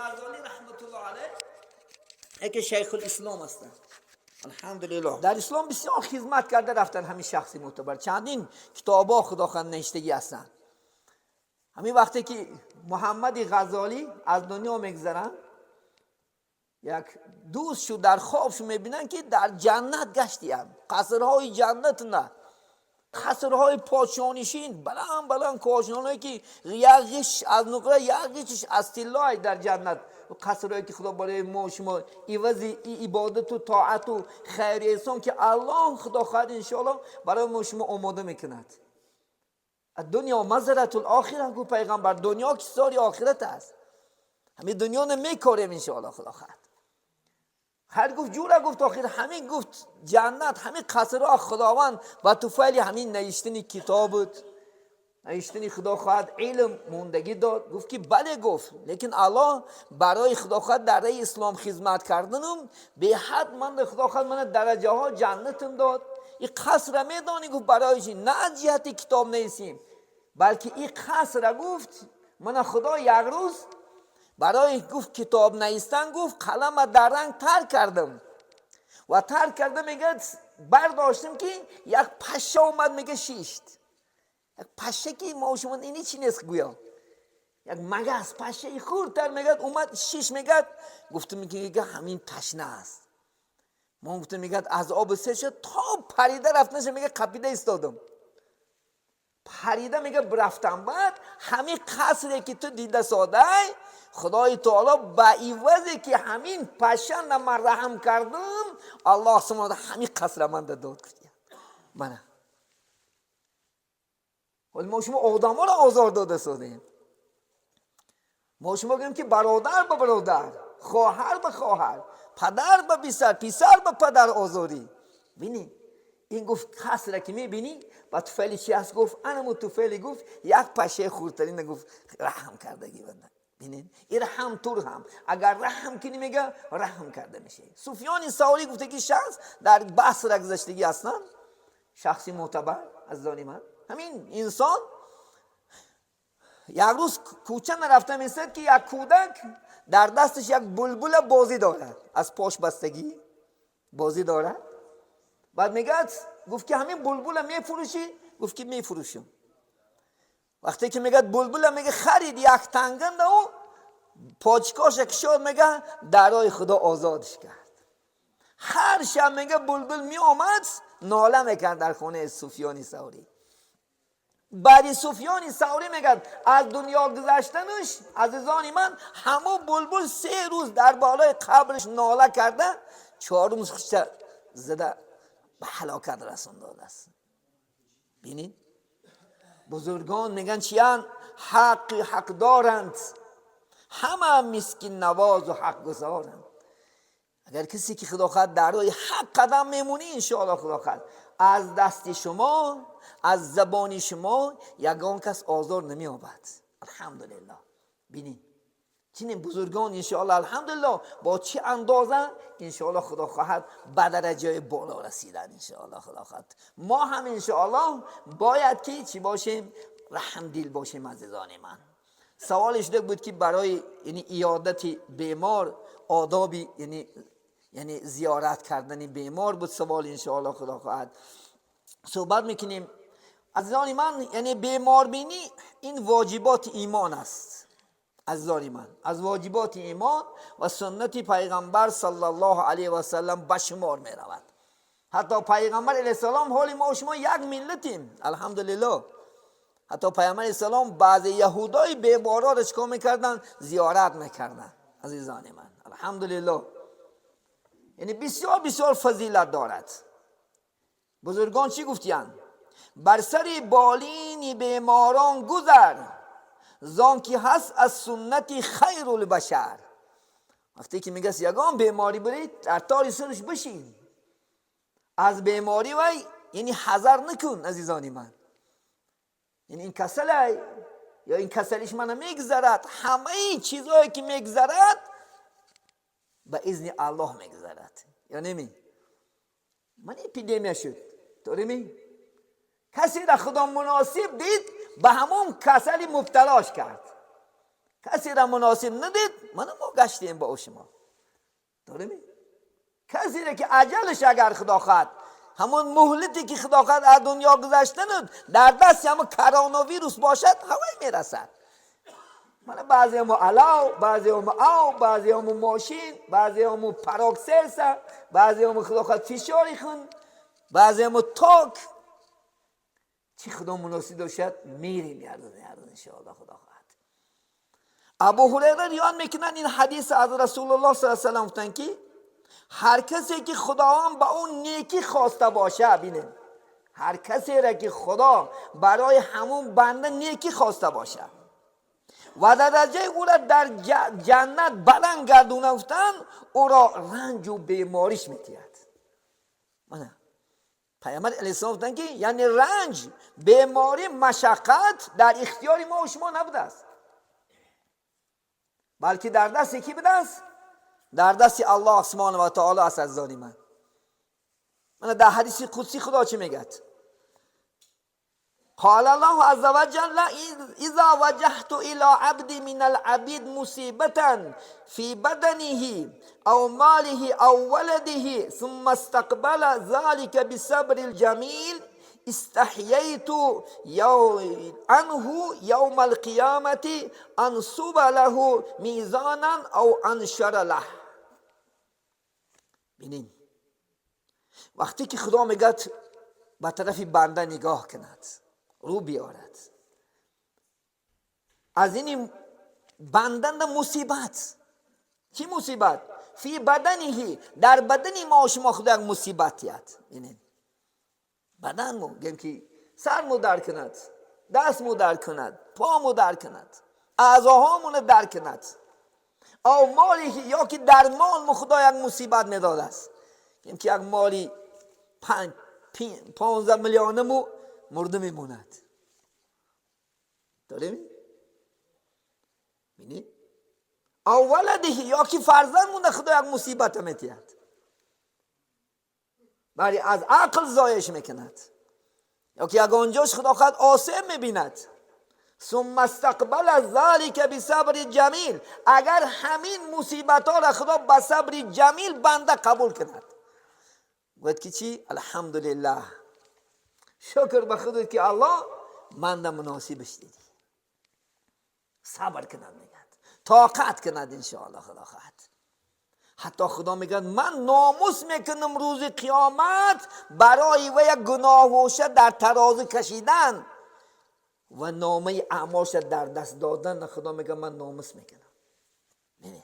Ғаззолӣ раҳматуллоҳ алайҳ яке шайхулислом ҳастанд. Алҳамдулиллоҳ, дар ислом бисёр хизмат карда рафтан. Ҳамин шахси мӯътабар чандин китобҳо худохоҳ навиштагӣ ҳастанд. Ҳамин вақте ки Муҳаммади Ғаззолӣ аз дунё мегузаранд, як дӯст шу дар хоб шу мебинанд, ки дар ҷаннат гаштиянд, қасрҳои ҷаннат, на қасрҳои подшонишин, баланд баланд кошонаҳое, ки як ғиш аз нуқра, як ғишаш аз тилло. Дар ҷаннат қасрҳое, ки Худо барои мо шумо ивази ибодату тоату хайри эҳсон, ки Аллоҳ худо хоҳад, иншоаллоҳ, барои мо шумо омода мекунад. Дунё мазратул охира, гуфт пайғамбар, дунё киштзори охират аст. Ҳамин дунё намекорем, иншоаллоҳ, худо хоҳад. Хайр, гуфт, ҷура гуфт, охир ҳамин, гуфт, ҷаннат, ҳамин қасрҳо Худованд ба туфайли ҳамин навиштани китобут, навиштани, худо хоҳад, илм мондагӣ дод. Гуфт, ки бале, гуфт, лекин Аллоҳ барои, худо хоҳад, дар раи ислом хизмат карданум беҳад ман, худо хоҳад, мана дараҷаҳо ҷаннатам дод. И қасра медонӣ, гуфт, барои чи? На аз ҷиҳати китоб нависем, балки и қасра, гуфт, мана Худо як рӯз барои, гуфт, китоб навистан, гуфт, қалама дар ранг тар кардам ва тар карда, мегӯяд, бардоштам, ки як паша омад, мега, шишт. Як паша, ки мо шумо ини чи нест, гӯё як магас, пашаи хурдтар, мегӯяд, омад, шиш. Мегӯяд, гуфтам, ки ҳамин ташна аст. Мо гуфтам, мегӯяд, аз оби сер шуд, то парида рафтанаша, мега, қапида истодам. Парида, мега, рафтам. Баъд ҳамин қасре, ки ту дида содай, Худои таоло ба ивазе, ки ҳамин пашана ман раҳм кардам, Аллоҳ субҳана ҳамин қасра манда дод, гуфтия. Мана ҳоли мо шумо одаморо озор дода содем. Мо шумо гӯем, ки бародар ба бародар, хоҳар ба хоҳар, падар ба писар, писар ба падар озорӣ. Бинӣ, ин, гуфт, қасра, ки мебинӣ, ба туфайли чи аст? Гуфт, анаму туфайли, гуфт, як пашаи хурдтарина, гуфт, раҳм кардагӣ. Бинед, ирҳам турҳам, агар раҳм кунӣ, мега, раҳм карда мешавӣ. Суфёни Саврӣ гуфта, ки шахс дар Басра гузаштагӣ ҳастанд, шахси мӯътабар. Азизони ман, ҳамин инсон як рӯз кӯча нарафта месад, ки як кӯдак дар дасташ як булбула бозӣ дорад, аз пош бастагӣ бозӣ дорад. Баъд мегӯяд, гуфт, ки ҳамин булбула мефурӯшӣ? Гуфт, ки мефурӯшам. Вақте ки, мегӯяд, булбула, мега, харид, як танганда ӯ почкоша кушод, мега, дарои Худо озодш кард. Ҳар шаб, мега, булбул меомад, нола мекард дар хонаи Суфёни Саврӣ. Баъди Суфёни Саврӣ, мегӯяд, аз дунё гузаштанаш, азизони ман, ҳамун булбул 3 рӯз дар болои қабраш нола карда, чорум хушта зада ба ҳалокат расон додааст. Бинед, бузургон мегӯянд, чиянд? Ҳаққи ҳақдоранд, ҳама мискиннавозу ҳақгузоранд. Агар касе, ки худо хоҳад, дар роҳи ҳақ қадам мемонӣ, иншоалло, худо хоҳад, аз дасти шумо, аз забони шумо ягон кас озор намеёбад, алҳамдулилло. Бинед, чинин бузургон, иншоалло, алҳамдулилло, бо чӣ андоза, иншоалло, худо хоҳад, ба дараҷаи боло расидан. Иншоалло, худо хоҳад, мо ҳам, иншоалло, бояд ки чӣ бошем? Раҳмдил бошем. Азизони ман, саволе шуда буд, ки барои, яъне, иёдати бемор одоби, яъне зиёрат кардани бемор буд савол. Иншоалло, худо хоҳад, суҳбат мекунем. Азизони ман, яъне беморбинӣ ин воҷиботи имон аст. Азизони ман, аз воҷиботи имон ва суннати пайғамбар саллаллоҳу алайҳи васаллам ба шумор меравад. Ҳатто пайғамбар алайҳиссалом, ҳоли мо шумо як миллатем, алҳамдулиллоҳ, ҳатто пайғамбар алайҳиссалом баъзе яҳудои беморро чикор мекарданд? Зиёрат мекарданд. Азизони ман, алҳамдулиллоҳ, яъне бисёр бисёр фазилат дорад. Бузургон чӣ гуфтиянд? Бар сари болини беморон гузар, зон ки ҳаст аз суннати хайрулбашар. Вақте ки мегаст, ягон беморӣ бурид, дар тори сараш бишин, аз беморӣ вай, яъне, ҳазар накун. Азизони ман, яъне ин касалай ё ин касалиш мана мегузарад, ҳамаи чизҳое, ки мегузарад, ба изни Аллоҳ мегузарад ё неми? Ман эпидемия шуд, дореми, касеро Худо муносиб дид, ба ҳамон касали мубталош кард. کسی را مناسب ندید، من ما گشتیم با شما. داره کسی را که اجلش اگر خدا خواهد همون مهلتی که خدا خواهد از دنیا گذشتن در دست همون کرونا ویروس باشد، هوای میرسد. من بعضی همو علاو، بعضی همو آو، بعضی همو ماشین، بعضی همو پراکسلس، بعضی همو خدا خواهد فشاری خون، بعضی همو تاک. چی خدا مناسب داشت میریم یردن یردن انشاءالله خدا خواهد. ابو هریره ریان میکنن این حدیث از رسول الله صلی الله علیه و سلم گفتن که هر کسی که خداوند به اون نیکی خواسته باشه، بینه هر کسی را که خدا برای همون بنده نیکی خواسته باشه و درجه او را در جنت بلند گردونه، گفتن او را رنج و بیماریش میتید. پیامبر علیه السلام گفتن که یعنی رنج، بیماری، مشقت در اختیار ما و شما نبوده است، بلکه در دست کی بوده است؟ در دست الله سبحانه و تعالی است. عزیزان من، من در حدیث قدسی خدا چی میگه؟ قال الله عز وجل اذا وجهت الى عبدي من العبيد مصيبة في بدنه او ماله او ولده ثم استقبل ذلك بالصبر الجميل استحييت عنه يوم القيامة انصب له ميزانا او انشر له. ببینین وقتی که خدا میگه به طرف بنده نگاه کند، رو بیارد از این بندند مصیبت. چی مصیبت؟ فی بدنه، در بدن ما شما خدا یک مصیبت یاد. یعنی بدن مو گیم که سر مو در کند، دست مو در کند، پا مو در کند، اعضاهامون در کند، او مالی یا که در مال مو خدا یک مصیبت میداد است. گیم که یک مالی 15 میلیون مو مرده میموند. داریم؟ بینی؟ او ولده یا که فرزند مونده خدا یک مصیبت میتید، ولی از عقل زایش میکند، یا که یک آنجاش خدا خود آسیب میبیند. ثم استقبل ذلك بصبر جمیل، اگر همین مصیبت ها را خدا به صبر جمیل بنده قبول کند، گفت که چی؟ الحمدلله، شکر به خدا که الله من مناسبش دیدی. صبر کند میگد، طاقت کند انشاءالله خدا خواهد. حتی خدا میگه من ناموس میکنم روز قیامت برای و یک گناه در ترازو کشیدن و نامه اعمالش در دست دادن. خدا میگه من ناموس میکنم. نه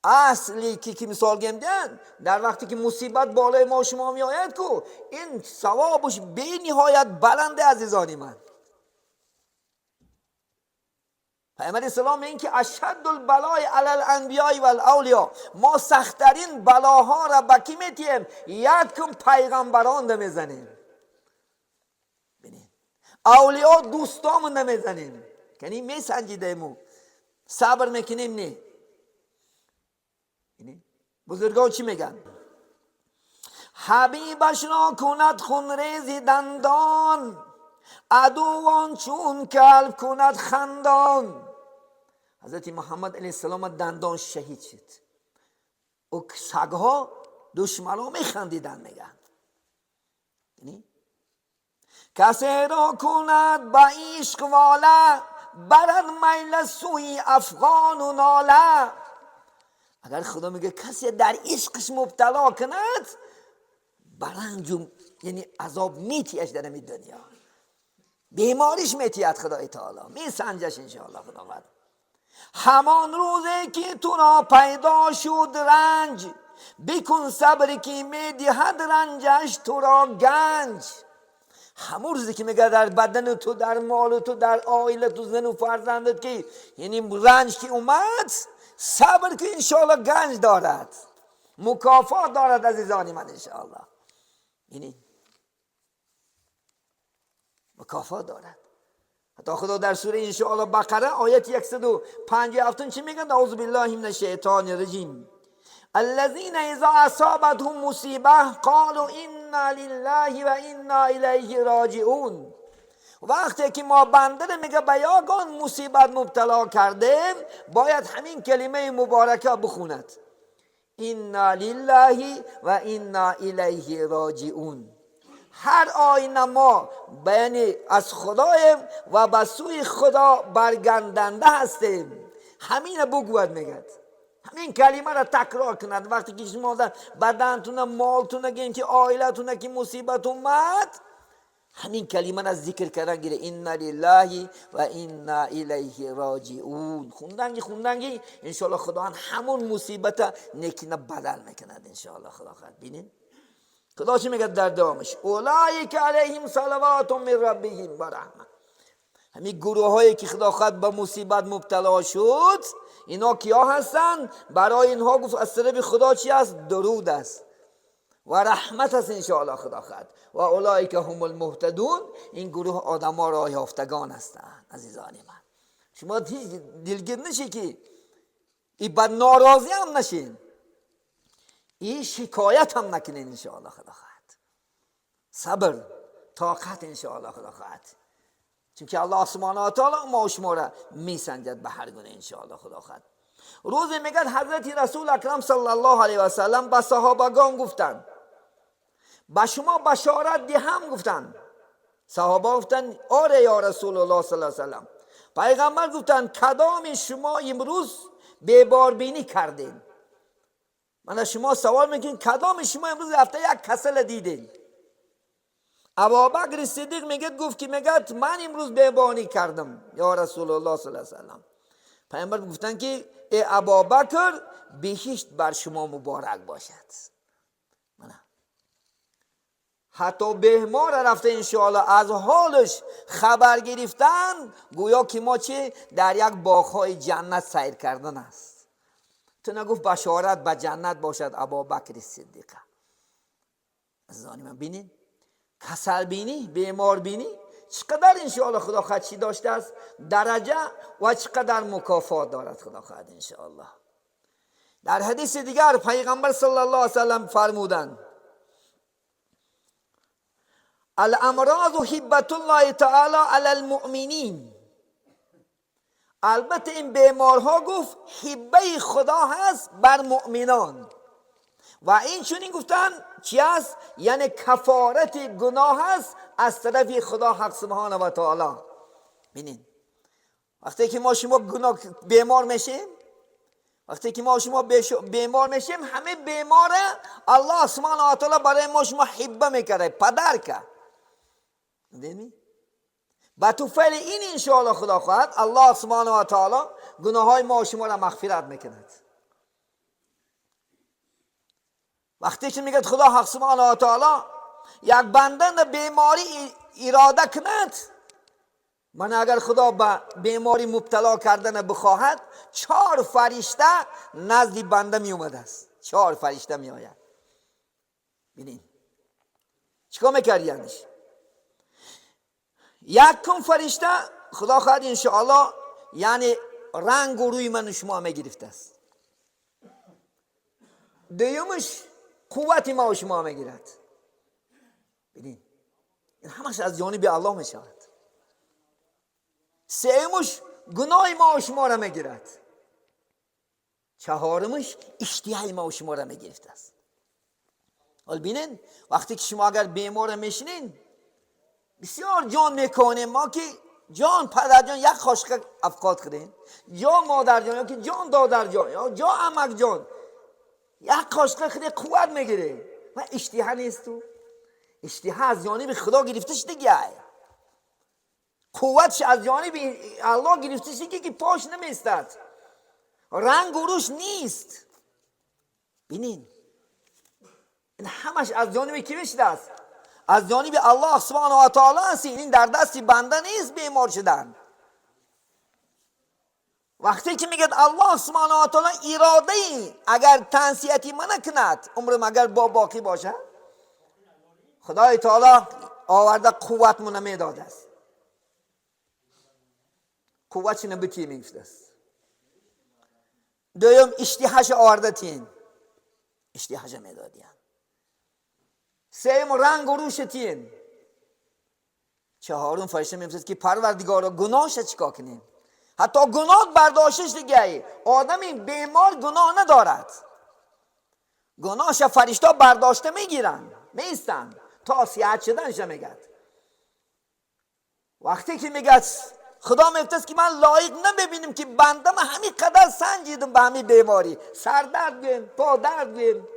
اصلی که مثال گمدن در وقتی که مصیبت بالای ما شما میآید کو این ثوابش بی نهایت بلنده. عزیزانی من، پیامبر اسلام این که اشد البلای علی الانبیاء والأولیاء، ما سختترین بلاها را به کی میتیم؟ یکم پیغمبران میزنیم، اولیا دوستامون نمیزنیم، یعنی میسنجیدیم، صبر میکنیم. نه بزرگان چی میگن؟ حبیبش را کند خونریزی دندان، عدوان چون کلب کند خندان. حضرت محمد علیه السلام دندان شهید شد، او سگها دشمنا میخندیدن. میگن کسی را کند با عشق واله، برد میل سوی افغان و ناله. اگر خدا میگه کسی در عشقش مبتلا کند، برنج یعنی عذاب میتیش در این دنیا، بیماریش میتید خدای تعالی، میسنجش انشاءالله خداوند. همان روزی که تو را پیدا شد رنج، بکن صبر که میدهد رنجش تو را گنج. همون روزی که میگه در بدن تو، در مال تو، در عائله تو، زن و فرزندت که یعنی رنج که اومد، صبر که انشاءالله گنج دارد، مکافات دارد عزیزانی من انشاءالله. یعنی مکافات دارد. حتی خدا در سوره انشاءالله بقره آیت 157 چی میگه؟ اعوذ بالله من الشیطان الرجیم. الذين اذا اصابتهم مصیبه قالوا انا لله و انا الیه راجعون وقتی که ما بنده میگه به یگان مصیبت مبتلا کردیم، باید همین کلمه مبارکه بخوند: انا لله و انا الیه راجعون. هر آینه ما یعنی از خدایم و به سوی خدا برگردنده هستیم. همین بگوید، میگد همین کلمه را تکرار کند. وقتی که شما در بدنتون، مالتون، که عائلتون که مصیبت اومد، همین کلمه را ذکر کردن گیره: انا لله و انا الیه راجعون. خوندنگی خوندنگی، انشاءالله خداوند همون مصیبت نیکینه بدل میکند انشاءالله خدا خواهد. بینین خدا چی میگه در دوامش: اولئک علیهم صلوات من ربهم و رحمه. همین گروه هایی که خدا خواهد به مصیبت مبتلا شد، اینا کیا هستن؟ برای اینها گفت از طرف خدا چی است؟ درود است و رحمت است انشاءالله خدا خواهد. و اولئک هم المهتدون. این گروه آدم ها راه یافتگان هستند. عزیزان من، شما هیچ دلگیر نشی که ای بد، ناراضی هم نشین، ای شکایت هم نکنین انشاءالله خدا خواهد. صبر، طاقت انشاءالله خدا خواهد، چون که الله سبحانه و تعالی ما و شما را میسنجد به هر گونه انشاءالله خدا خواهد. روزی میگد حضرت رسول اکرم صلی الله علیه و سلم به صحابگان گفتند: به شما بشارت دهم؟ گفتند. صحابه گفتند: آره یا رسول الله صلی الله علیه و سلم. پیغمبر گفتند: کدام شما امروز بیماربینی کردین؟ من از شما سوال میکنم، کدام شما امروز رفته یک کسل دیدین؟ ابابکر صدیق میگه، گفت که میگه من امروز بیماری کردم یا رسول الله صلی الله علیه وسلم. پیامبر گفتن که ای ابابکر، بهشت بر شما مبارک باشد. حتی بیمار رفته انشاءالله از حالش خبر گرفتن، گویا که ما چه در یک باغهای جنت سیر کردن است. تو نگفت بشارت به جنت باشد ابابکر صدیقه. عزیزان من، بینین کسل بینی، بیمار بینی چقدر انشاءالله خدا خواهد چی داشته است درجه و چقدر مکافات دارد خدا خواهد انشاءالله. در حدیث دیگر پیغمبر صلی الله علیه وسلم فرمودند: الامراض هبة الله تعالی علی المؤمنین. البته این بیمارها گفت هبه خدا هست بر مؤمنان و این چنین گفتن چی است؟ یعنی کفارت گناه است از طرف خدا حق سبحانه و تعالی. ببینید وقتی که ما شما گناه بیمار میشیم، وقتی که ما شما بیمار میشیم، همه بیمار الله سبحانه و تعالی برای ما شما هبه میکرده، подарка. دیدی؟ با طفیل این انشاءالله خدا خواهد الله سبحانه و تعالی گناه های ما شما را مغفرت میکند. وقتی که میگه خدا حق سبحانه و تعالی یک بنده بیماری اراده کند، من اگر خدا به بیماری مبتلا کردن بخواهد، 4 فرشته نزد بنده می اومده است. 4 فرشته می آید. ببینید چیکار میکردیانش؟ یک فرشته خدا خواهد انشاءالله یعنی رنگ و روی من و شما میگرفته است. دومش قوت ما و شما میگیرد. ببینید این همش از جانب الله میشود. سومش گناه ما و شما را میگیرد. چهارمش اشتهای ما و شما را میگرفته است. حالا ببینین وقتی که شما اگر بیمار میشینین، بسیار جان میکنیم ما که جان پدر جان یک قاشق افقات کردین، جان مادر جان یا که جان دادر جان یا جان عمک جان یک قاشق خیلی قوت میگیره و اشتها نیست. تو اشتها از جانب خدا گرفته شده دیگه، قوتش از جانب الله گرفته شده که پاش نمیستد، رنگ و روش نیست. ببینین این همش از جانب کی شده است؟ از جانب الله سبحانه و تعالی است. این در دست بنده نیست بیمار شدن. وقتی که میگه الله سبحانه و تعالی اراده ای اگر تنسیتی من کند، عمرم اگر با باقی باشه، خدای تعالی آورده قوت من میداده است. قوت چنه بتی میگفته است. دوم اشتهاش آورده تین، اشتهاش میدادیان. سوم رنگ و روش تین. چهارم فرشته میپرسد که پروردگارا گناهش چیکار کنیم؟ حتی گناه برداشتش دیگه، آدم این بیمار گناه ندارد، گناهش فرشته برداشته میگیرن میستن تا صحت شدنش. میگد وقتی که میگد خدا میگفت که من لایق نمیبینیم که بنده من همین قدر سنجیدم به همین بیماری، سر درد گویم، پا درد گویم،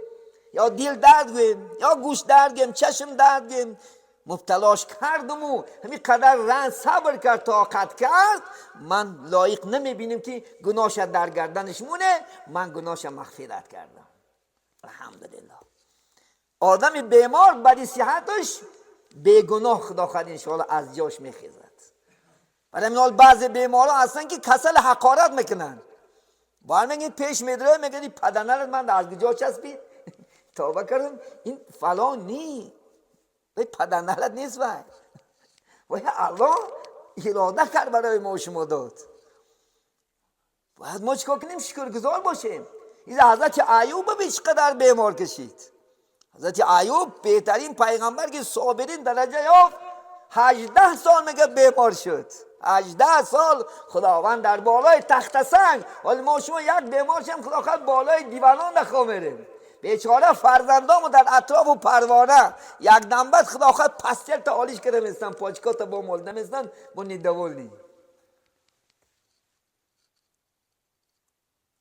یا دل درد گویم، یا گوش درد گویم، چشم درد گویم، مبتلاش کردم و همین قدر رنج صبر کرد، طاقت کرد، من لایق نمیبینیم که گناهش در گردنش مونه، من گناهش مغفرت کردم. الحمدلله. آدم بیمار برای صحتش بیگناه خدا خواهد انشاءالله از جاش میخیزد. برای همین بعضی بیمارا هستن که کسل حقارت میکنن، باید میگن پیش میدره، میگن این پدنرت من از کجا چسبید؟ توبه کردم این فلان نی، وای پدنرت نیست، وای وای الله اراده کرد برای ما شما داد. باید ما چیکار کنیم؟ شکرگزار باشیم. این حضرت ایوب به چقدر بیمار کشید. حضرت ایوب بهترین پیغمبر که صابرین درجه یافت، 18 سال میگه بیمار شد. 18 سال خداوند در بالای تخت سنگ، ولی ما شما یک بیمار شیم خدا خواهد بالای دیوانان نخواه میریم. بیچاره فرزندامو در اطراف و پروانه یک دنبت خدا خواهد پستل تا آلیش کرده میستن، پاچکا تا با مالده میستن، با نیدوال نی.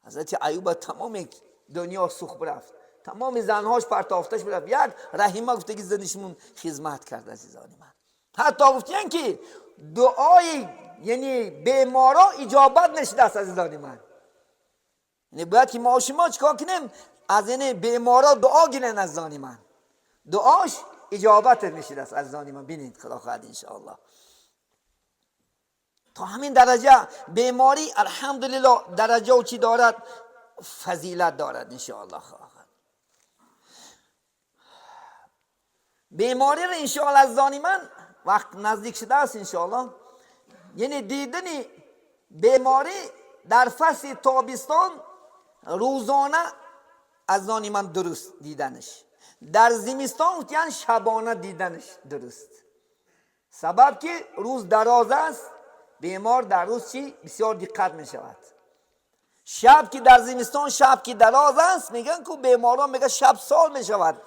حضرت ایوب تمام دنیا سوخت برفت، تمام زنهاش پرتافتش برفت، یک رحیمه گفته که زنشمون خدمت کرد. عزیزان من حتی گفتین که دعای یعنی بیمارا اجابت نشده است. عزیزان من یعنی باید که ما شما چیکار کنیم؟ از یعنی بیمارا دعا گیرن. عزیزان من دعاش اجابت نشده است. عزیزان من بینید خدا خواهد انشاءالله تا همین درجه بیماری الحمدلله درجه و چی دارد؟ فضیلت دارد انشاءالله. خواهد بیماری را انشاءالله عزیزان من وقت نزدیک شده است انشاءالله، یعنی دیدن بیماری در فصل تابستان روزانه عزیزان من درست دیدنش، در زمستان یعنی شبانه دیدنش درست. سبب که روز دراز است، بیمار در روز چی بسیار دقت می شود. شب که در زمستان شب که دراز است، میگن که بیماران میگه شب سال می شود.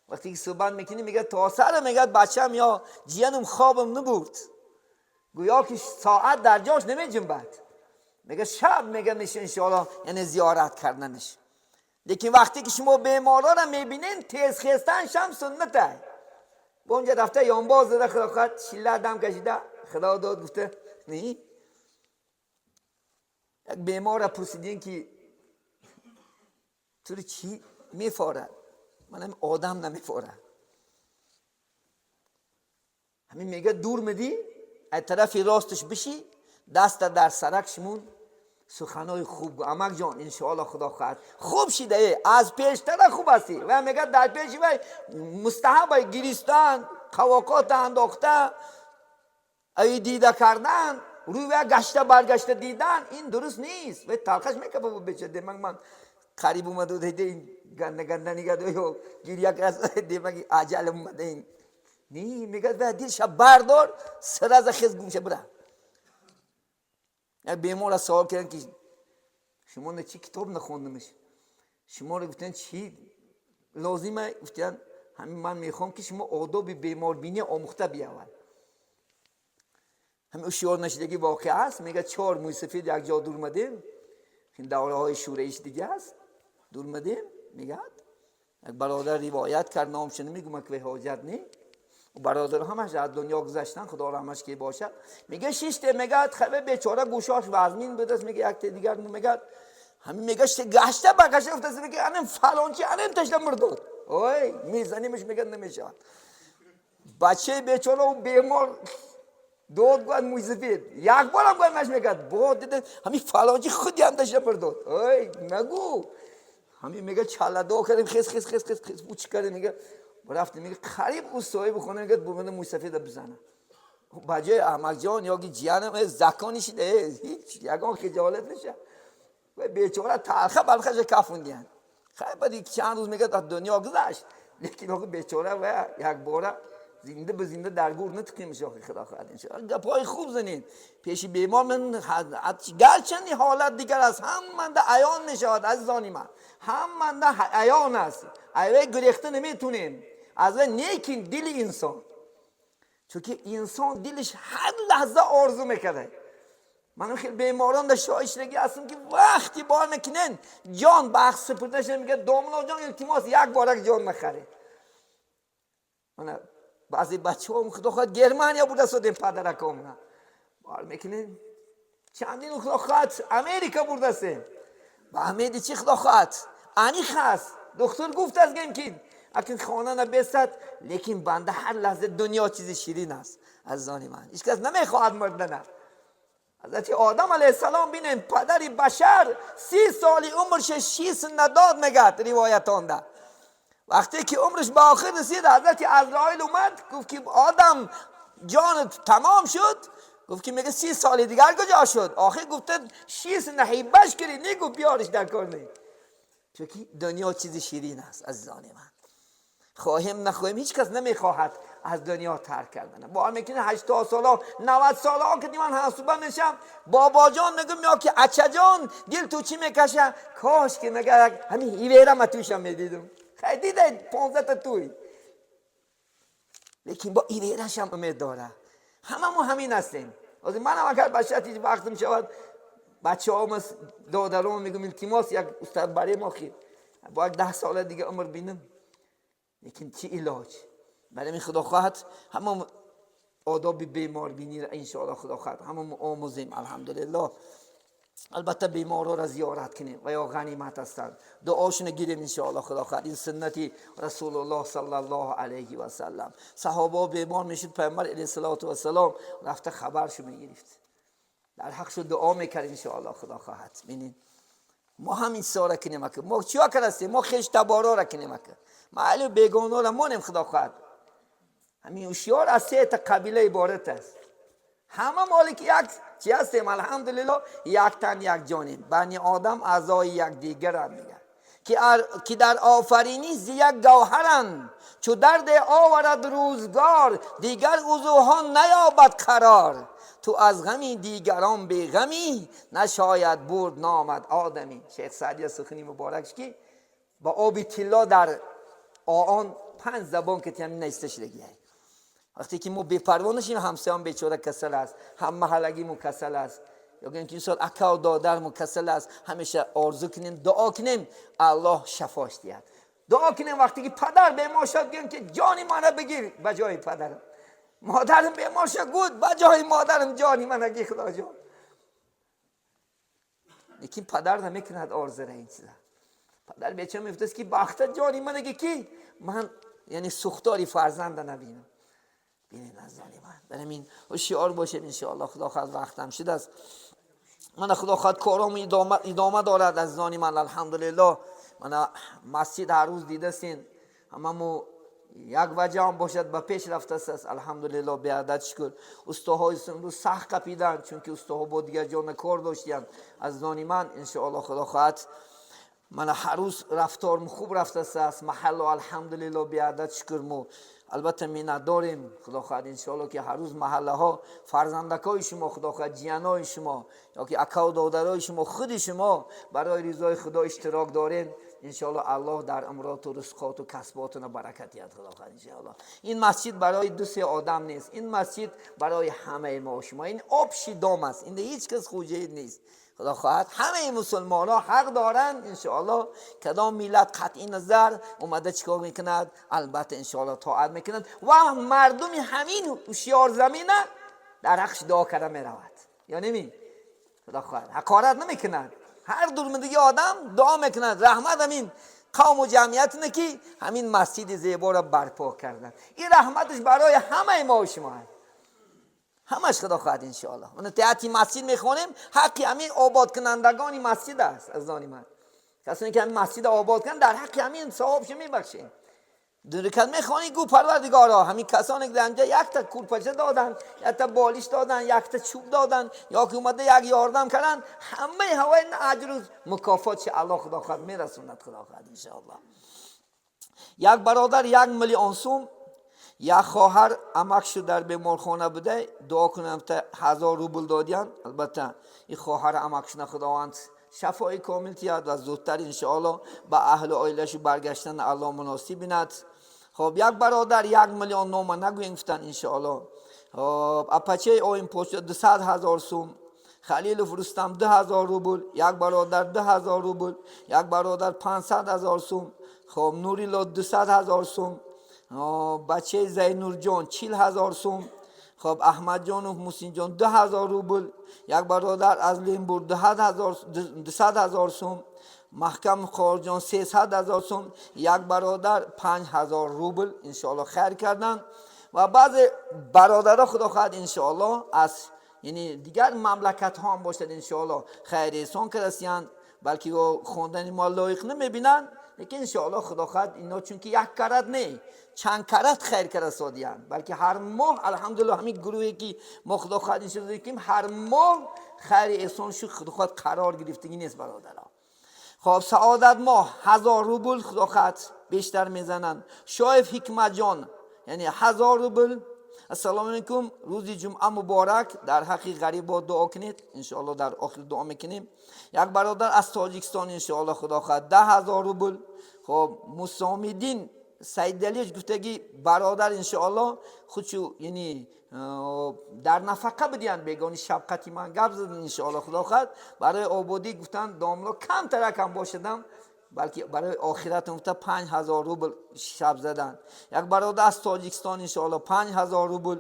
وقتی که صحبت میکنی میگه تا سر میگه بچم یا جیانم خوابم نبود، گویا که ساعت در جاش نمی جنبد. میگه شب میگه میشه انشاءالله یعنی زیارت کردنش. لیکن وقتی که شما بیمارا را میبینین تیز خیستن شم سنته. با اونجا رفته یانباز زده خدا خواهد شیله دم کشیده خدا داد گفته نه. یک بیمار را پرسیدین که تو چی میفارد؟ منم آدم نمیفاره. همین میگه دور میدی از طرف راستش بشی، دست در سرک شمون سخنای خوب گو امک جان انشاءالله خدا خواهد خوب شیده، از پیشتر خوب هستی. و میگه در پیش وی مستحب گریستن، قواقات انداخته، ای دیده کردن، روی و گشته برگشته دیدن، این درست نیست. و تلخش میکه بابا بچه دماغ من قریب اومد و دیده این گنده گنده نگه دو گیریه کرد دماغ عجل اومده این نی. میگه و دلش بردار سر از خیز گم شه بره. یک بیمار را سوال کردن که شما چی کتاب نخوندمش، شما رو گفتن چی لازمه؟ گفتن همین من میخوام که شما آداب بیماربینی آموخته بیاول. همین شعار نشدگی واقع است. میگه 4 موی سفید یک جا دور مدیم، این دوره های شورش دیگه است، دور مدیم. میگه یک برادر روایت کرد، نامش نمیگم که حاجت نی، برادر همش از دنیا گذشتن خدا رحمش که باشد. میگه شش میگه خبه بیچاره گوشاش وزمین بودست. میگه یک دیگر میگه همین میگه گشته بگشته افتاده، میگه انم فلانچی انم تشله مردود اوی میزنیمش، میگه نمیشه. بچه بیچاره و بیمار دود گوید موی سفید یک بارم گوید مش میگه با دیده همین فلانچی خودی هم تشله مردود اوی نگو. همین میگه چاله دو کردیم خس خس خس خس خس او چی کردیم؟ میگه رفت میگه قریب او صاحب خونه میگه بومن موی سفید بزنه. بچه احمق جان یا جیانم زکانی شده هیچ یگان خجالت نشه. و بیچاره تلخه بلخش کفوندین. خیلی بعد چند روز میگه از دنیا گذشت، لیکن آقا بیچاره و یک باره Зинда ба зинда дар гӯр натиқем, шохи худо хоҳад иншоаллоҳ. Гапҳои хуб занед пеши бемор. Ман гарчанде ҳолат дигар аст, ҳаманда аён мешавад, азизони ман, ҳаманда аён аст, айвай гурехта наметунем аз вай. Лекин дили инсон, чунки инсон дилаш ҳар лаҳза орзу мекарда. Ман хеле беморон дар шоҳиштагӣ ҳастам, ки вақте бор мекунен, ҷон ба ҳақ супурда шуда, мегӯяд: «Домлоҷон, илтимос, як борак ҷон махаред». Мана баъзе бачаҳо, худо хоҳад, Германия бурда содем падаракомона, бор мекунем, чандин, худо хоҳад, Америка бурдастем ба ҳамеди чӣ, худо хоҳад, аниқ ҳаст, духтур гуфт аст гем, ки акин хона набесад. Лекин банда ҳар лаҳза, дунё чизи ширин аст, азизони ман, ҳеҷ кас намехоҳад мурдана. Ҳазрати Одам алайҳиссалом, бинем, падари башар, 30 соли умрша шис надод, мегӯяд ривоятонда. Вақте ки умраш ба охир расид, ҳазрати Азроил омад, гуфт ки: «Одам, ҷонат тамом шуд». Гуфт ки, мега, 30 соли дигар куҷо шуд? Охир гуфта шис наҳибаш кири, негу биёриш дар кор не. Чунки дунё чизи ширин аст, азизони ман, хоҳем нахоҳем, ҳеҷ кас намехоҳад аз дунё тарк кардан. Бовар мекунед, 80 сола, 90 сола ки ман ҳамсӯҳбат мешам, бобоҷон мегӯм ё ки ачаҷон, дил ту чӣ мекаша? Кош ки, мега, ҳамин ҳиверама тушам медидум. Хай, дидай 15-та туй, лекин бо иверашам умед дора. Ҳамамо ҳамин ҳастем. Ҳозир манам агар ба шарти вақтм шавад, бачаҳома, додаром мегӯм: «Илтимос, як устад барем, охир бо як 10 сола дига умр бинам». Лекин чӣ илоҷ? Барои ҳамин, худо хоҳад, ҳамон одоби беморбиниро, иншоалло, худо хоҳад, ҳамон омӯзем. Алҳамдулиллоҳ, албатта, беморҳоро зиёрат кунем ва ё ғанимат ҳастанд, дуошуна гирем, иншоалло, худо хоҳад. Ин суннати Расулуллоҳ саллаллоҳу алайҳи васаллам. Саҳобаҳо бемор мешуд, Пайғамбар алайҳиссалоту вассалом рафта хабаршу мегирифт, дар ҳақшу дуо мекард, иншоалло, худо хоҳад. Бинед, мо ҳам ин чизора кунем. Ака, мо чиё кардастем? Мо хештаборора кунем, ака, маълум бегонора монем. Худо хоҳад, ҳамин ҳушёр аз сета қабила иборат аст. Ҳама молики як чи ҳастем, алҳамдулилло, як тан, як ҷонем. Бани одам аъзои якдигаранд, мегӯяд, ки дар офаринӣ зи як гавҳаранд. Чу дарде оварад рӯзгор, дигар узвҳо наёбад қарор. Ту аз ғами дигарон беғамӣ, нашояд бурд номад одамӣ. Шейх Саъдия сухани муборакш, ки ба оби тилло дар он панҷ забон ки ҳамин наиста шудагиай. Вақте ки мо бепарво нашем, ҳамсоям бечора касал аст, ҳам маҳаллагимон касал аст, ё ки мисол акау додармон касал аст, ҳамеша орзу кунем, дуо кунем, Аллоҳ шафош диҳад. Дуо кунем, вақте ки падар бемор шуд, гӯем ки ҷони мана бигир ба ҷои падарам. Модарам бемор шуд, гуд ба ҷои модарам ҷони мана ги, Худоҷон. Лекин падар намекунад орзура ин чиза. Падар бечора мефтаст, ки бахта ҷони мана ги, ки ман яъне сухтори фарзанда набинам. Бинед, азизони ман, бар ҳамин ҳушёр бошем, иншоалло, худо хоҳад. Вақтам шудааст. Мана, худо хоҳад, кором идома дорад, азизони ман, алҳамдулилло. Мана масҷид ҳар рӯз дидастин, ҳамамо як ваҷаам бошад, ба пеш рафтааст, алҳамдулилло, беадад шукр. Устоҳои имрӯз сахт қапиданд, чунки устоҳо бо дигар ҷона кор доштиянд, азизони ман, иншоалло, худо хоҳад. Мана ҳар рӯз рафторм хуб рафтааст, маҳалло, алҳамдулилло, беадад шукр. Мо албатта миннатдорем, худо хоҳад, иншоалло, ки ҳар рӯз маҳаллаҳо, фарзандакҳои шумо, худо хоҳад, ҷиянои шумо ё ки акаву додарои шумо, худи шумо барои ризои Худо иштирок дорем. Иншоалло, Аллоҳ дар умроту ризқоту касботуна баракат диҳад, худо хоҳад, иншоалло. Ин масҷид барои ду-се одам нест, ин масҷид барои ҳамаи мо шумо, ин общий дом аст, ин ҳеҷ кас хуҷаид нест. Худо хоҳад, ҳамаи мусулмонҳо ҳақ доранд, иншоалло, кадом миллат қатъи назар омада чикор мекунад, албатта, иншоалло, тоат мекунад ва мардуми ҳамин ҳушёр замина дар ҳақш дуо карда меравад ё неми. Худо хоҳад, ҳақорат намекунад, ҳар дурмидиги одам дуо мекунад: раҳмат ҳамин қавму ҷамъиятине, ки ҳамин масҷиди зеборо барпо карданд. Ин раҳматаш барои ҳамаи мо шумо аст, ҳамаш, худо хоҳад, иншоалло. Мана таҳияти масҷид мехонем, ҳаққи ҳамин ободкунандагони масҷид аст, азизони ман. Касоне ки ҳамин масҷида обод кунанд, дар ҳаққи ҳамин савобшо мебахшем. Ду ракат мехонӣ, гӯ: «Парвардигоро, ҳамин касоне ки дар инҷа якта курпача доданд, якта болиш доданд, якта чӯб доданд ё ки омада як ёрдам карданд, ҳамаи ҳавои аҷру мукофотши Аллоҳ, худо хоҳад, мерасонад, худо хоҳад, иншоаллоҳ». Як бародар 1 миллион сум. Як хоҳар амакшу дар беморхона буда, дуо кунам, 1000 рубл додиян. Албатта, ин хоҳар амакшуна Худованд шафои комил тиҳад ва зудтар, иншоалло, ба аҳлу оилашу баргаштан Аллоҳ муносиб бинад. Хоб, як бародар 1 миллион, нома нагӯем, гуфтан, иншоалло. Хоб, апачаи оим почта 200 000 сум, Халилов Рустам 2000 рубл, як бародар 2000 рубл, як бародар 500 000 сум. Хоб, Нурилло 200 000 сум, бачаи Зайнурҷон 40 000 сум. Хоб, Аҳмадҷонов Мусинҷон 2000 рубл, як бародар аз Лембур 200 000 сум, Маҳкам Қорҷон 300 000 сум, як бародар 5000 рубл, иншоалло, хайр карданд. Ва баъзе бародаро, худо хоҳад, иншоалло, аз, яъне, дигар мамлакатҳо ҳам бошад, иншоалло, хайр эҳсон кардастиянд, балки хондани мо лоиқ намебинанд, лекин, иншоалло, худо хоҳад, ино чунки як карат не, чанд карат хайр карда содиянд, балки ҳар моҳ, алҳамдулилло, ҳамин гурӯҳе ки мо, худо хоҳад, иншоалло, ки ҳар моҳ хайри эҳсон шуд, худо хоҳад, қарор гирифтагӣ нест, бародаро. Хоб, Саодат моҳ 1000 рубл, худо хоҳад, бештар мезананд. Шоев Ҳикматҷон, яъне, 1000 рубл. Ассалому алайкум, рӯзи ҷумъа муборак, дар ҳаққи ғарибо дуо кунед. Иншоалло, дар охир дуо мекунем. Як бародар аз Тоҷикистон, иншоалло, худо хоҳад, 10 000 рубл. Хоб, Мусомиддин Саидалиевич гуфтаги бародар, иншоалло, худшу, яъне, дар нафақа бидиҳанд. Бегони шафқати ман гап задан, иншоалло, худо хоҳад, барои ободӣ гуфтанд, домло камтаракам бошадам, балки барои охиратон гуфта 5000 рубл шаб заданд. Як бародар аз Тоҷикистон, иншоалло, 5000 рубл,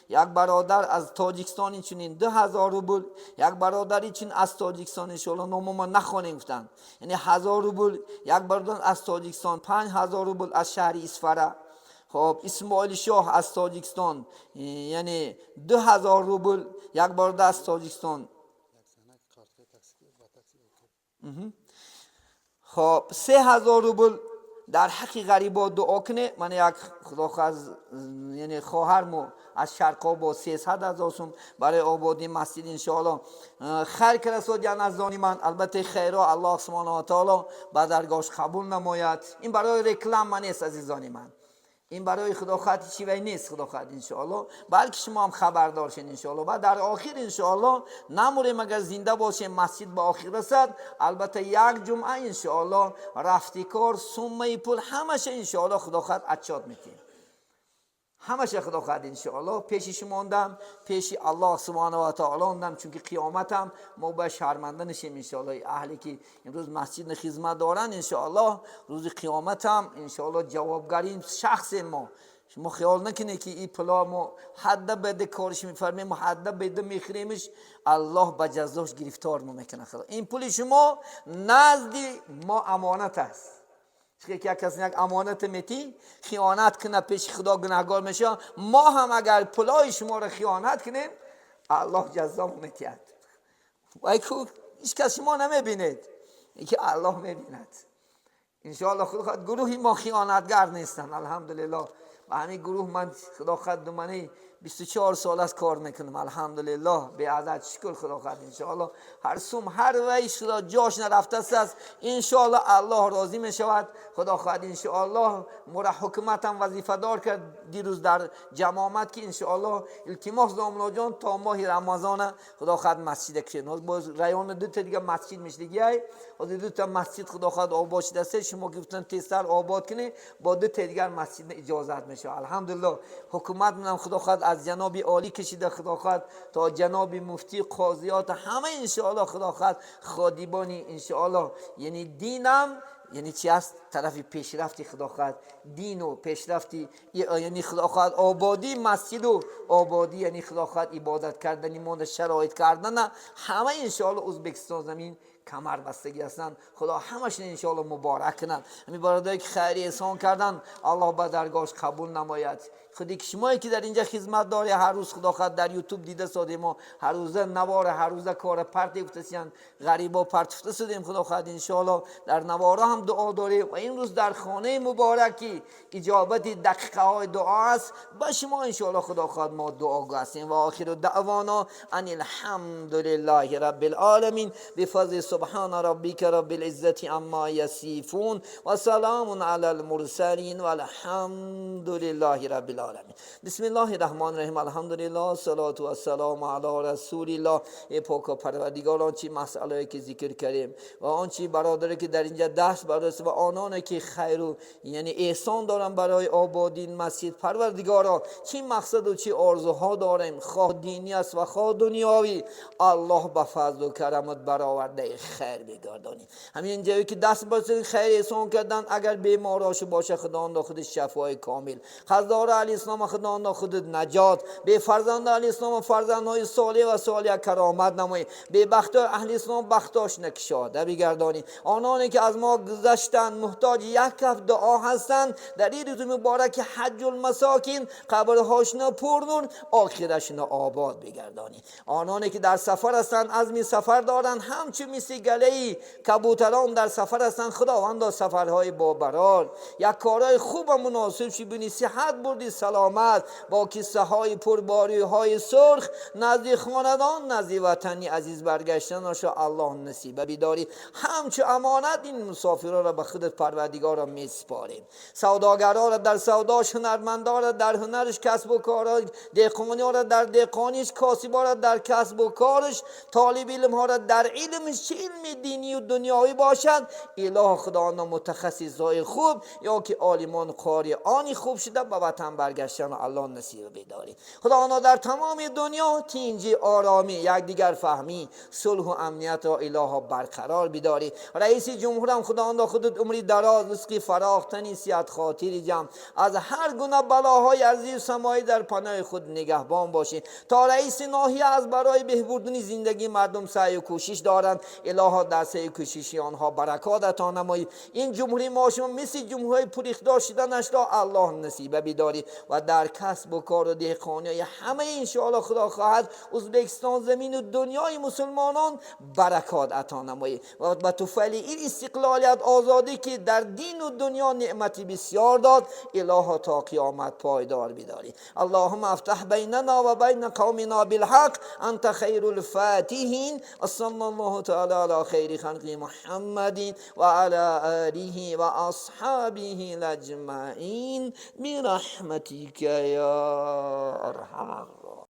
як бародар аз Тоҷикистон инчунин 2000 рубл, як бародар инчунин аз Тоҷикистон, иншоалло, номома нахонем гуфтанд, яъне, 1000 рубл, як бародар аз Тоҷикистон 5000 рубл аз шаҳри Исфара. Хоб, Исмоили Шоҳ аз Тоҷикистон, яъне, 2000 рубл, як бародар аз Тоҷикистон. Хоб, 3000 рубл. Дар ҳаққи ғарибо дуо куне. Ман як, худо, яъне, хоҳармо аз Шарқобод 300 000 сум барои ободии масҷид, иншоалло, хайр карда содиян аз дони ман. Албатта, хайро Аллоҳ субҳонаҳу ва таоло ба даргоҳш қабул намояд. Ин барои реклама нест, азизони ман, ин барои, худо хоҳад, чивай нест, худо хоҳад, иншоалло, балки шумо ҳам хабардор шед, иншоалло. Ва дар охир, иншоалло, намурем, агар зинда бошем, масҷид ба охир расад, албатта, як ҷумъа, иншоалло, рафти кор, суммаи пул ҳамаша, иншоалло, худо хоҳад, отчёт метиҳем ҳамаша, худо хоҳад, иншоалло. Пеши шумо ондам, пеши Аллоҳ субҳана ва таоло ондам, чунки қиёматам мо бояд шарманда нишем, иншоалло. Аҳле ки имрӯз масҷид хизмат доранд, иншоалло, рӯзи қиёматам, иншоалло, ҷавобгарин шахсем мо. Шумо хиёл накунед, ки ин пула мо ҳадда беда кориш мефармем, ҳадда беда мехӯремиш, Аллоҳ ба ҷазош гирифтор мо мекунад. Худо, ин пули шумо назди мо амонат аст. Ки як кас як амонат метӣ, хиёнат кунад, пеши Худо гунаҳгор мешавад. Мо ҳам агар пулои шуморо хиёнат кунем, Аллоҳ ҷазомо метиҳад. Вай ку ҳеҷ кас шумо намебинед, ки Аллоҳ мебинад, иншоалло. Худо хоҳад, гурӯҳи мо хиёнатгар нестанд, алҳамдулилло. Ба ҳамин гурӯҳ ман, худо хоҳад, думани 24 сол аст кор мекунам, алҳамдулилло, беадад шукр. Худо хоҳад, иншоалло, ҳар сум, ҳар вай шуда ҷош нарафтааст, иншоалло, Аллоҳ розӣ мешавад. Худо хоҳад, иншоаллоҳ, мора ҳукуматам вазифадор кард дирӯз дар ҷамоат, ки, иншоаллоҳ, илтимос, домлоҷон, то моҳи Рамазона, худо хоҳад, масҷида кушед. Боз района дута дига масҷид мешдигиай, ҳозир дута масҷид, худо хоҳад, обод шудааст. Шумо гуфтан тезтар обод кунед, бо дута дигар масҷид иҷозат мешавад, алҳамдулилло. Ҳукумат манам, худо хоҳад, аз ҷаноби олӣ кашида, худо хоҳад, то ҷаноби муфтӣ, қозиёт, ҳама, иншоалло, худо хоҳад, ходимони, иншоалло, яъне, динам, яъне, чи аст, тарафи пешрафти, худо хоҳад, дину пешрафти, яъне, худо хоҳад, ободии масҷиду ободӣ, яъне, худо хоҳад, ибодат кардани монда шароит кардана, ҳама, иншоалло, Ӯзбекистон замин камар бастагӣ ҳастанд. Худо ҳамашон, иншоалло, муборак кунад. Ҳамин бародаре ки хайри эҳсон карданд, Аллоҳ ба даргоҳш қабул намояд. Худи ки шумое ки дар инҷа хизмат дорӣ, ҳар рӯз, худо хоҳад, дар Ютуб дида содем, мо ҳар рӯза навора, ҳар рӯза кора парте гуфтасиян, ғарибо партуфта судем. Худо хоҳад, иншоалло, дар навора ҳам дуо дорем ва имрӯз дар хонаи мубораки иҷобати дақиқаҳои дуо аст, ба шумо, иншоалло, худо хоҳад, мо дуогӯ ҳастем. Ва охиру даъвона ан алҳамдулиллаҳи раббил оламин. Бифазли субҳана роббика роббил иззати амма ясифун ва саламун алал мурсалин валҳамдулиллаҳи раббил. العالمین. بسم الله الرحمن الرحیم. الحمدلله، صلاة و السلام علی رسول الله. ای پاک پروردگار، آنچه مسئله که ذکر کردیم و آنچه برادری که در اینجا دست برداشت و آنان که خیر و یعنی احسان دارن برای آبادی این مسجد، پروردگارا، چی مقصد و چی آرزوها داریم، خواه دینی است و خواه دنیاوی، الله به فضل و کرمت برآورده خیر بگردانی. همین جایی که دست برداشت خیر احسان کردن، اگر بیماراش باشه خداوند خود شفای کامل، قرضدار اهل اسلام خداوند خود نجات، به فرزند اهل اسلام فرزندهای صالح و صالح کرامت نمایی، به بخت اهل اسلام بختاش نکشاده بگردانی. آنانی که از ما گذشتند، محتاج یک کف دعا هستند، در این روز مبارک حج المساکین قبرهاشون پر نور، آخرشون آباد بگردانی. آنانی که در سفر هستند، عزم سفر دارند، همچون مثل گله کبوتران در سفر هستند، خداوند سفرهای با برار، یک کارهای خوب و مناسب شی بینی، صحت بردی سلامت با کیسه های پرباری های سرخ نزد خاندان، نزد وطنی عزیز برگشتن الله نصیبه بداری. همچو امانت این مسافرها را به خودت پروردگار را میسپاریم. سوداگرها را در سوداش، هنرمندا را در هنرش، کسب و کارها، دهقانی را در دهقانیش، کاسبا را در کسب و کارش، طالب علم ها را در علمش، چه علم دینی و دنیایی باشد، اله خداوند متخصص های خوب یا که عالمان قاری خوب شده به وطن برگشتن الله نصیب بداری. خداوند در تمام دنیا تینجی، آرامی، یکدیگر فهمی، صلح و امنیت را اله برقرار بداری. رئیس جمهورم خداوند خودت عمری دراز، رزقی فراخ، تنی صحت، خاطر جمع، از هر گونه بلاهای ارضی و سمایی در پناه خود نگهبان باشی. تا رئیس ناحیه از برای بهبودن زندگی مردم سعی و کوشش دارند، اله در سعی و کوشش آنها برکات عطا نمایی. این جمهوری ما شما مثل جمهوری پرخدار شدنش را الله نصیبه بداری و در کسب و کار و دهقانی همه انشاءالله خدا خواهد ازبکستان زمین و دنیای مسلمانان برکات عطا نمایی و به طفیل این استقلالیت، آزادی که در دین و دنیا نعمتی بسیار داد، اله تا قیامت پایدار بداری. اللهم افتح بیننا و بین قومنا بالحق، انت خیر الفاتحین. صلی الله تعالی علی خیر خلق محمد و علی آله و اصحابه اجمعین برحمتک یا ارحم الراحمین.